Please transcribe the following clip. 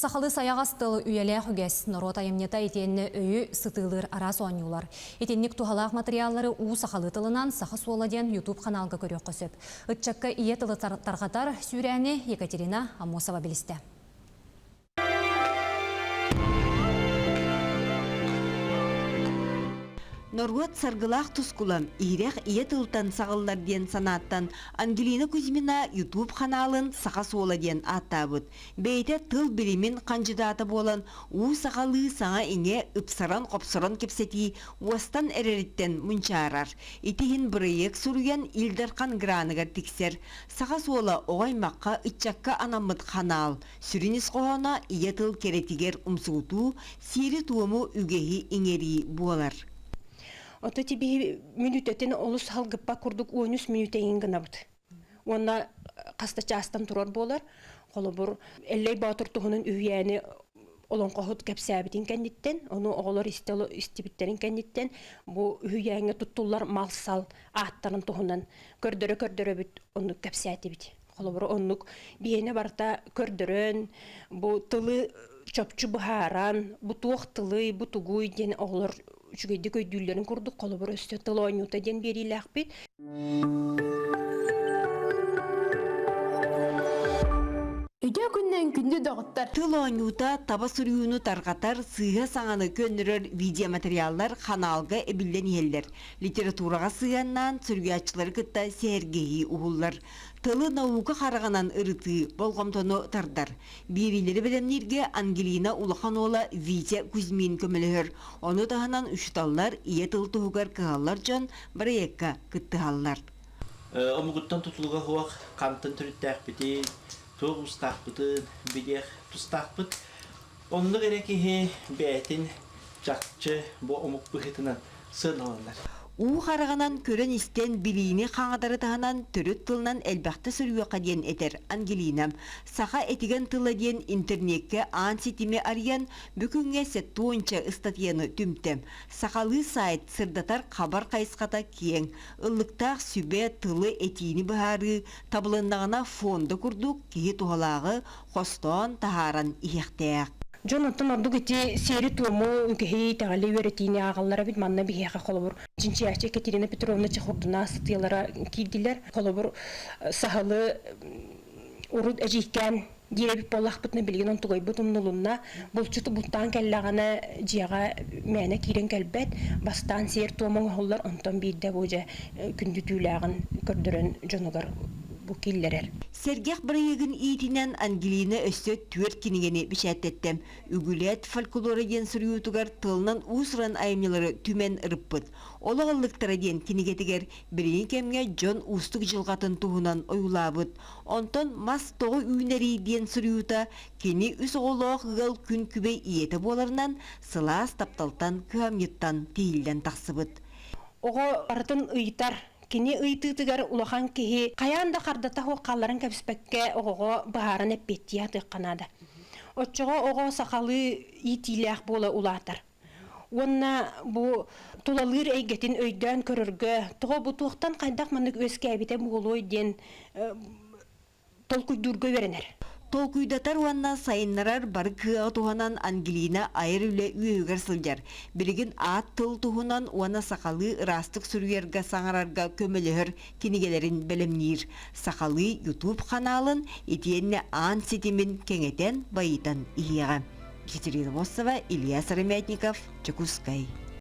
Сахалыы сайаҕас тыл, үйэлээх үгэс, норуот айымньыта итиэннэ өйү сытыылыыр араас оонньуулар. Итинник туһалаах матырыйааллары уу сахалыы тылынан Саха суола диэн YouTube-ханаалга көрүөххэ сөп. Ыччакка ийэ тылы тарҕатар сүүрээни Екатерина Аммосова билистэ. Норуот саргылаах тускула иһирэх ийэ тылтан саҕыллар диэн санааттан Ангелина Кузьмина YouTube-ханаалын Саха суола диэн ааттаабыт. Бэйэтэ тыл билимин хандьыдаата буолан, уу сахалыы саҥа-иҥэ ыпсаран-хопсорон кэпсэтии уостан эрэриттэн мунчаарар. Ити иһин бырайыак суруйан Ил Дархан граныгар тиксэр. Саха суола оҕо аймахха, ыччакка анаммыт ханаал. Сүрүн ис хоһооно ийэ тыл кэрэтигэр умсугутуу, сиэри-туому, үгэһи иҥэрии буолар. Ото тибиһи мүнүүтэтин олус халгыппа курдук 13 мүнүүтэ иҥин гынабыт. Уонна хас да чаастан турар буолар. Холобур, Эллэй Боотур туһунан үһүйээни олоҥхоһут кэпсээбитин кэнниттэн, ону оҕолор истибиттэрин кэнниттэн бу үһүйээҥҥэ туттуллар мал-сал ааттарын туһунан көрдөрө-көрдөрөбүт оннук кэпсээтибит. Холобур, оннук биһиэнэ барыта көрдөрөн, бу тылы чопчу быһааран, бу туох тылый, бу тугуй диэн оҕолор үчүгэйдик өйдүүллэрин курдук холобур өссө тыл оонньуута диэн биэриилээхпит. Үтүө күннэн күндү доҕоттор! Тыл оонньуута таба суруйууну тарҕатар, сыыһа саҥаны көннөрөр видеоматериаллар ханаалга эбиллэн иһэллэр. Литератураҕа сыһыаннаан суруйааччылары кытта сэһэргэһии уһуллар. Тылы наука хараҕынан ырытыы болҕомтону тардар. Биэриилэри бэлэмнииргэ Ангелина улахан уола Витя Кузьмин көмөлөһөр. Ону таһынан учууталлар ийэ тыл туһугар кыһаллар дьон бырайыакка кыттыһаллар. Омугуттан тутулуга суох хантан төрүттээхпитин, туох уустаахпытын билиэх тустаахпыт. Оннук эрэ киһи бэйэтин чахчы бу омук быһыытынан сыаналанар. Уу хараҕынан көрөн-истэн билиини хаҥатары таһынан төрүт тылынан элбэхтэ суруйуохха диэн этэр Ангелина. Саха этигэн тыла диэн интернеккэ аан ситими арыйан, бу күҥҥэ сеттуонча ыстатыйаны түмтэ. Сахалыы сайт сырдатар хабар хайысхата киэҥ. Ыллыктаах сүбэ, тылы, этиини быһаарыы, табылыннаҕына фонда курдук киһи туһалааҕы хостоон таһааран иһиэхтээх. Дьон оттон ордук ити сиэри-туому, үгэһи, итэҕэли үөрэтиини ааҕаллар эбит. Манна биһиэхэ холобур чинчийээччи Екатерина Петровна Чехурдуна ыстатыйалара киирдилэр. Холобур, саһылы урут эдьиийкээн диир эбит буоллахпытына, билигин онтугайбыт умнулунна. Булчут бултаан кэллэҕинэ дьиэҕэ мээнэ киирэн кэлбэт. Бастаан сиэр-туом оҥоһуллар, онтон биирдэ бу дьэ күндү түүлээҕин көрдөрөн дьонугар бу киллэрэр. Сэргэх бырайыагын иитинэн Ангелина өссө түөрт кинигэни бэчээттэттэ. Үгүлээт фольклора диэн суруйуутугар тылынан уус-уран айымньылары түмэн ырыппыт. Олох ыллыктара диэн кинигэтигэр билиҥҥи кэмҥэ дьон уустук дьылҕатын туһунан ойуулаабыт. Онтон Мас тоҕо үүнэрий диэн суруйуута кини үс оҕолоох ыал күн күбэй ийэтэ буоларынан сылаас тапталтан кыһамньыттан тиһиллэн тахсыбыт. Оҕо барытын ыйытар Кини ыйытыытыгар улахан киһи хайаан да хардата суох хаалларан кэбиспэккэ оҕоҕо быһааран эппиэттии сатыахха наада. Оччоҕо оҕо сахалыы иитиилээх буола улаатар. Уонна бу тулалыыр эйгэтин өйдөөн көрөргө, тоҕо бу туохтан хайдах маннык үөскээбитэ буолуой диэн толкуйдуурга үөрэнэр. Толкуйдатар уонна сайыннарар бары кыаҕы туһанан Ангелина айар үлэ үөһүгэр сылдьар. Билигин аат тыл туһунан уонна сахалыы ыраастык суруйарга саҥарарга көмөлөһөр кинигэлэрин бэлэмниир. Сахалыы YouTube ханаалын итиэннэ аан ситимин кэҥэтэн, байытан иһиэҕэ. Екатерина Мосова, Илья Сыромятников, Дьокуускай.